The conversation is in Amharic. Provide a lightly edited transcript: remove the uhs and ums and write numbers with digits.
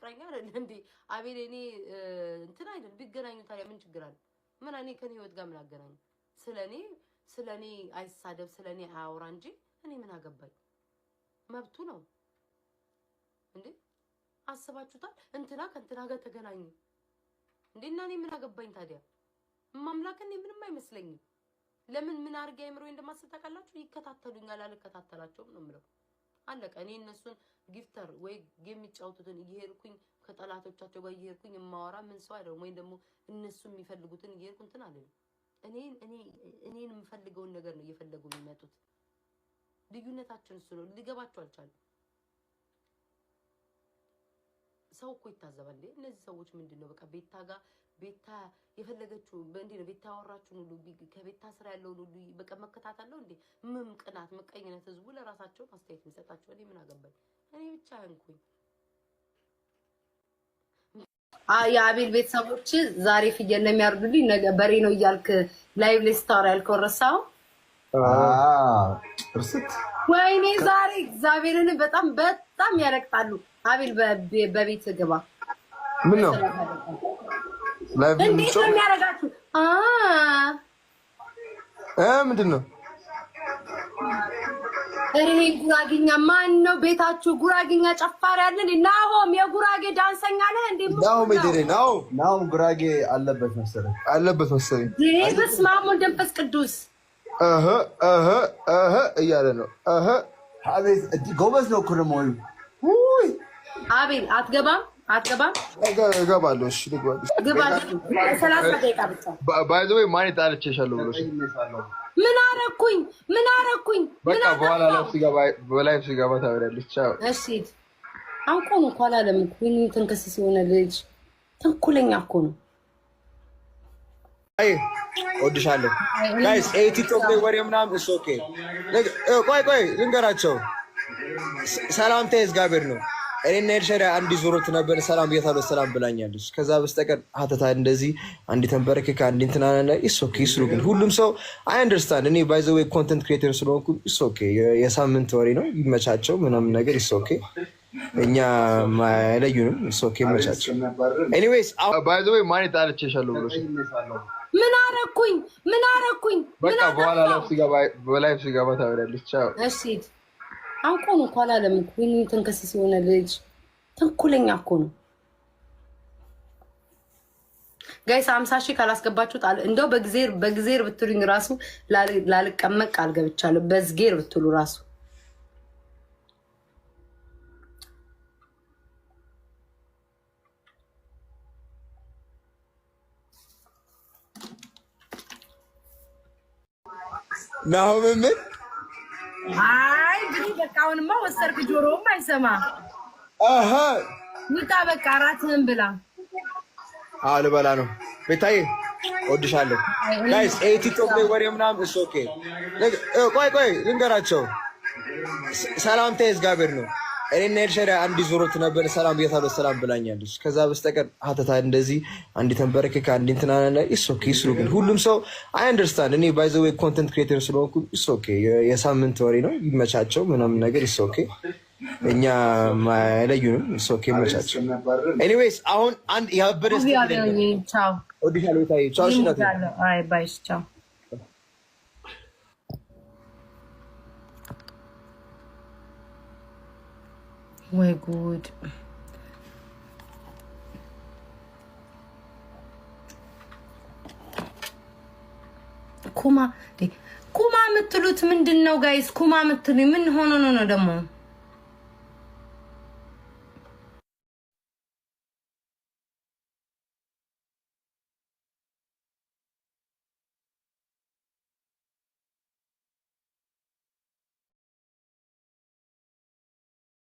ፍቅረኛ አይደል እንዴ? አቤል የኔ እንትን አይደል? ቢገናኙ ታዲያ ምን ችግር አለ? ምን እኔ ከኔ ህይወት ጋር ምን አገናኙ? ስለኔ አይሳደብ፣ ስለኔ አያውራ እንጂ እኔ ምን አገባኝ? መብቱ ነው እንዴ? አስባችሁታል? እንትና ከእንትና ጋር ተገናኙ እንዴ? እና እኔ ምን አገባኝ ታዲያ? ማምላክ እኔ ምንም አይመስለኝም። ለምን ምን አድርጌ አይምሮዬ እንደማስብ ታውቃላችሁ? ይከታተሉኛል፣ አልከታተላቸውም ነው የምለው። አለቀ። እኔ እነሱን gifter ወይ የሚጫወቱትን እየሄድኩኝ ከጠላቶቻቸው ጋር እየሄድኩኝ የማወራ ምን ሰው አይደለም። ወይም ደግሞ እነሱ የሚፈልጉትን እየሄድኩ እንትን አልልም። እኔን የምፈልገውን ነገር ነው እየፈለጉ የሚመጡት። ልዩነታችን እሱ ነው። ሊገባቸው አልቻለም። ሰው እኮ ይታዘባል። እንዴ እነዚህ ሰዎች ምንድን ነው በቃ ቤታ ጋር ቤታ የፈለገችው እንዴ ነው ቤታ ያወራችሁን ሁሉ ከቤታ ስራ ያለውን ሁሉ በቃ መከታተል ነው እንዴ? ምን ቅናት፣ ምቀኝነት። ህዝቡ ለራሳቸው አስተያየት የሚሰጣቸው እኔ ምን አገባኝ? እኔ ብቻ እንኩኝ። የአቤል ቤተሰቦች ዛሬ ፍየል ነው የሚያርዱልኝ ነገ በሬ ነው እያልክ live ላይ ስታወራ ያልከውን ረሳኸው? እርስት ወይኔ ዛሬ እግዚአብሔርን በጣም በጣም ያረግጣሉ። አቤል በቤት ግባ። ምን ነው live እንዴት ነው የሚያረጋችሁ? ምንድን ነው እሬ ጉራጌኛ ማን ነው ቤታችሁ? ጉራጌኛ ጨፋሪ አለን። ናሆም የጉራጌ ዳንሰኛ ነህ እንዴ? ናሆም ሄደሬ ናሆም ናሆም ጉራጌ አለበት መሰለኝ አለበት መሰለኝ። በስመ አብ ወወልድ ወመንፈስ ቅዱስ እህ እህ እህ እያለ ነው። እህ አቤት ጎበዝ ነው እኮ ደግሞ። ውይ አቤል አትገባም፣ አትገባም። እገባለሁ። እሺ ልግባ። ግባ። 30 ደቂቃ ብቻ። By the way ማን ጣልቼሻለሁ ብሎ ምን አረኩኝ? ምን አረኩኝ? በቃ በኋላ live ሲገባ ታወሪያለሽ። ቻው። እሺ አንቆ ነው እኮ አላለም እኮ። ወይኔ ተንከሲስ የሆነ ልጅ ተንኮለኛ እኮ ነው። አይ እወድሻለሁ። Guys ይሄ ቲክቶክ ላይ ወሬ ምናምን እሱ okay። ቆይ ቆይ ልንገራቸው። ሰላምታ የእግዚአብሔር ነው። እኔና ኤልሻዳይ አንድ ዞሮት ነበር። ሰላም ብያታለሁ፣ ሰላም ብላኛለች። ከዛ በስተቀር ሀተታ እንደዚህ አንድ ተንበረክክ አንድ እንትና it's okay ይስሩ። ግን ሁሉም ሰው I understand። እኔ by the way content creator ስለሆንኩ it's okay። የሳምንት ወሬ ነው፣ ይመቻቸው ምናምን ነገር it's okay። እኛ አይለዩንም። It's okay፣ ይመቻቸው። Anyways By the way ማን ጣልቼሻለሁ ብሎ ምን አረኩኝ? ምን አረኩኝ? በቃ በኋላ live ሲገባ ታወሪያለሽ። ቻው። እሺ አንቆ ነው እኮ አላለም እኮ። ወይኔ ተንከሲስ የሆነ ልጅ ተንኮለኛ እኮ ነው። Guys 50 ሺህ ካላስገባችሁት እንደው በግዜር በግዜር ብትሉኝ ራሱ ላልቀመጥ ቃል ገብቻለሁ። በዝጌር ብትሉ ራሱ ናሆም ምን አይ እንግዲህ በቃ አሁንማ ወሰርክ፣ ጆሮውም አይሰማ። አሃ ውጣ በቃ እራትህን ብላ። አዎ ልበላ ነው። ቤታዬ እወድሻለሁ። Guys ይሄ ቲክቶክ ላይ ወሬ ምናምን እሱ okay። ቆይ ቆይ ልንገራቸው። ሰላምታ የእግዚአብሔር ነው። እኔና ኤልሻዳይ አንድ ዞሮት ነበር። ሰላም ብያታለሁ፣ ሰላም ብላኛለች። ከዛ በስተቀር ሀተታ እንደዚህ አንድ ተንበረክክ አንድ እንትና it's okay ይስሩ። ግን ሁሉም ሰው I understand። እኔ by the way content creator ስለሆንኩ it's okay። የሳምንት ወሬ ነው፣ ይመቻቸው ምናምን ነገር it's okay። እኛ አይለዩንም። It's okay፣ ይመቻቸው። Anyways አሁን አንድ ያበደ ቻው። እወድሻለሁ ቤታዬ። ቻው። እሺ እናቴ። አይ bye። ቻው። ወይ ጉድ! ኩማ ኩማ የምትሉት ምንድን ነው guys? ኩማ የምትሉ ምን ሆኖ ነው ነው ደግሞ?